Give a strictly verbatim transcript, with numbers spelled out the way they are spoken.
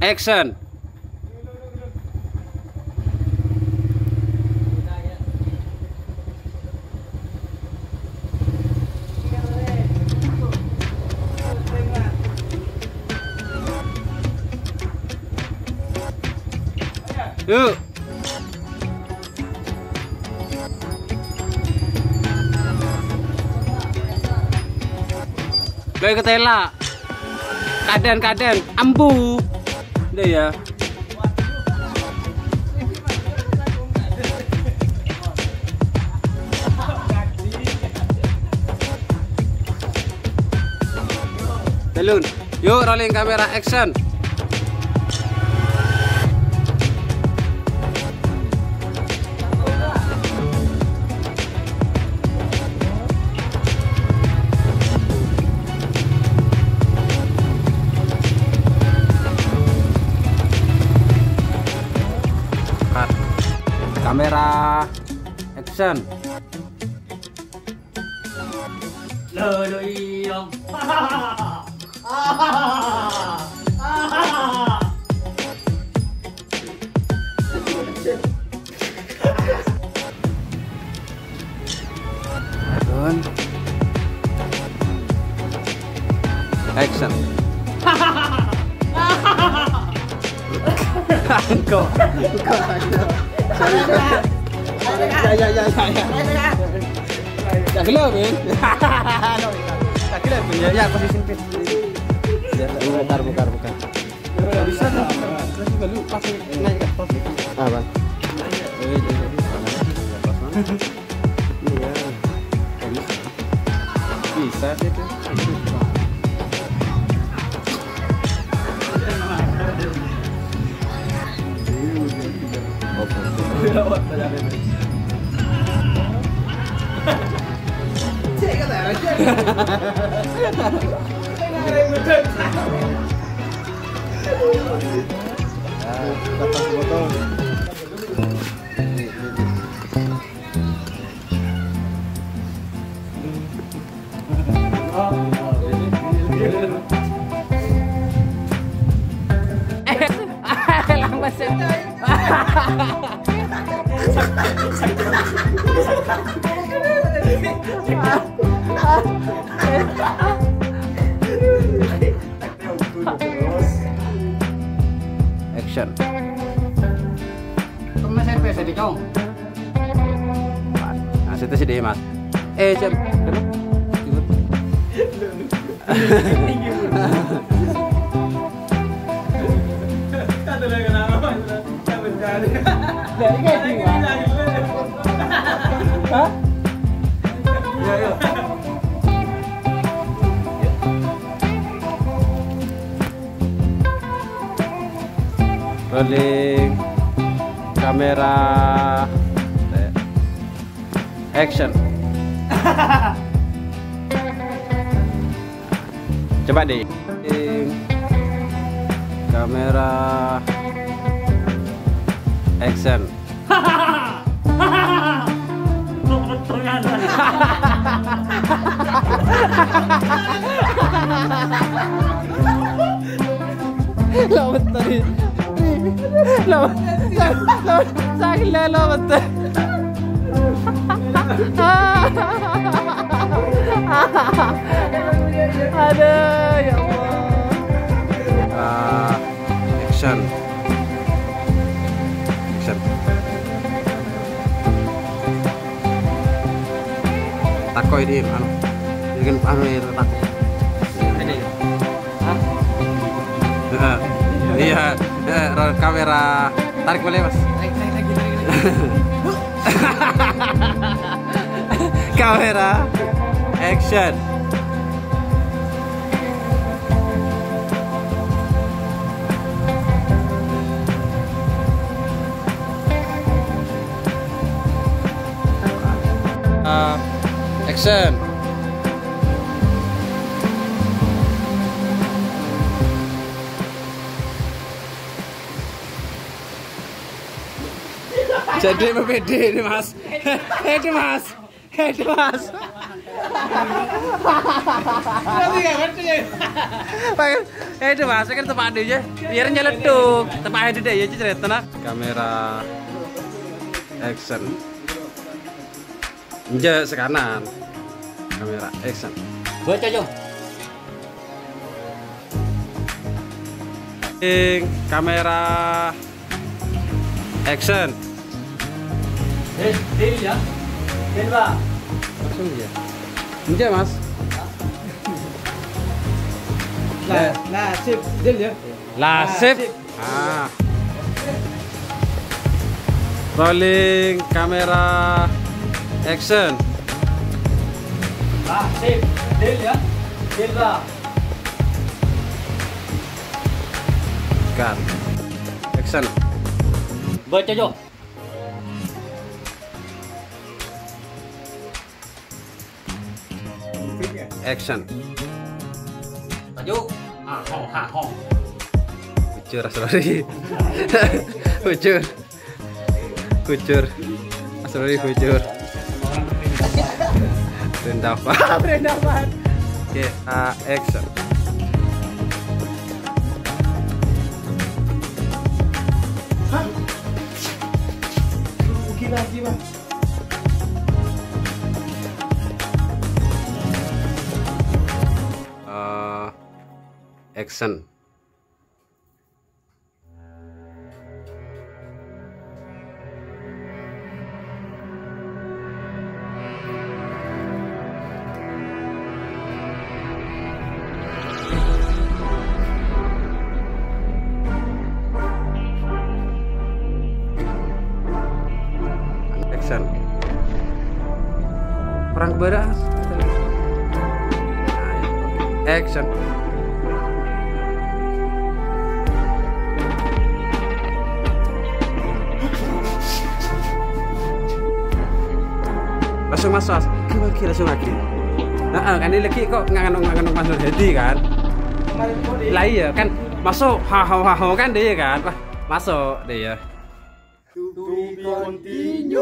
Action. Yuk. Lo ketela. Kadang-kadang ambu. Udah ya. Telun. Yuk, rolling kamera, action. Cut. Kamera, action. Lo, lo, iyong. Turun. Action. Engko', engko'. Sorry, sorry. Sorry. Ya, ya, ya, ya, ya. Ya, gelo, men. Ya, gelo, men. Ya, ya, posisi sempit. Ya, buka, buka, buka. Bisa, kan? Terus juga lu pas naik ke atas. Apa? Iya. Bisa sih itu. Action. Kemmes R P S di, Cong. Nah, situ sih deh, Mas. Eh, Cem. Dari kayak gini, Mas. Hah? Ya, ya. Rolling. Kamera. Action. Coba deh. Rolling. Kamera. Action. Lo betul. Lo, lo, lo, lo betul. Aduh, ya Allah. Ah, action. Action. Tako' ini, anu. Ini kan anu ya, tako'. Ini. Hah? Heeh. Iya, heeh, roll kamera. Tarik boleh, Mas. Tarik, tarik lagi, tarik lagi. Kamera. Action. Ah, action. Jadi mepede ini, Mas. Ini, Mas. Ini, Mas. Pak, eh, itu, Mas, kan tempat dia, ya. Biar nyeletuk. Tempat ada deh, ya, cerita, nah. Kamera action. Enjâ', sè kanan. Kamera action. Baca, Jo. Ing kamera action. Eh, deal ya. Deal, Pak. Langsung ya. Enjâ', Mas. Nah, nah, sip, deal ya. Lah, sip. Ah. Rolling kamera action. Lah, sip. Deal ya. Deal, Pak. Cut. Action. Baca, Jo. Action. Maju. Ha, ho, ha, ho. Bujur, sorry. Bujur. Bujur. Sorry, bujur. Rendah banget. Rendah banget. Oke, ah, action. Hah? Gila, gila. Eh, action. Action. Perang kebara. Action. Langsung masuk, Mas. Lagi, lagi, langsung lagi. Heeh, kan ini lagi kok nganu, nganu Mas Nur Hadi kan? Lah iya kan, masuk, ha, ha, ha, ha, kan dia kan? Wah, masuk dia. To be continue.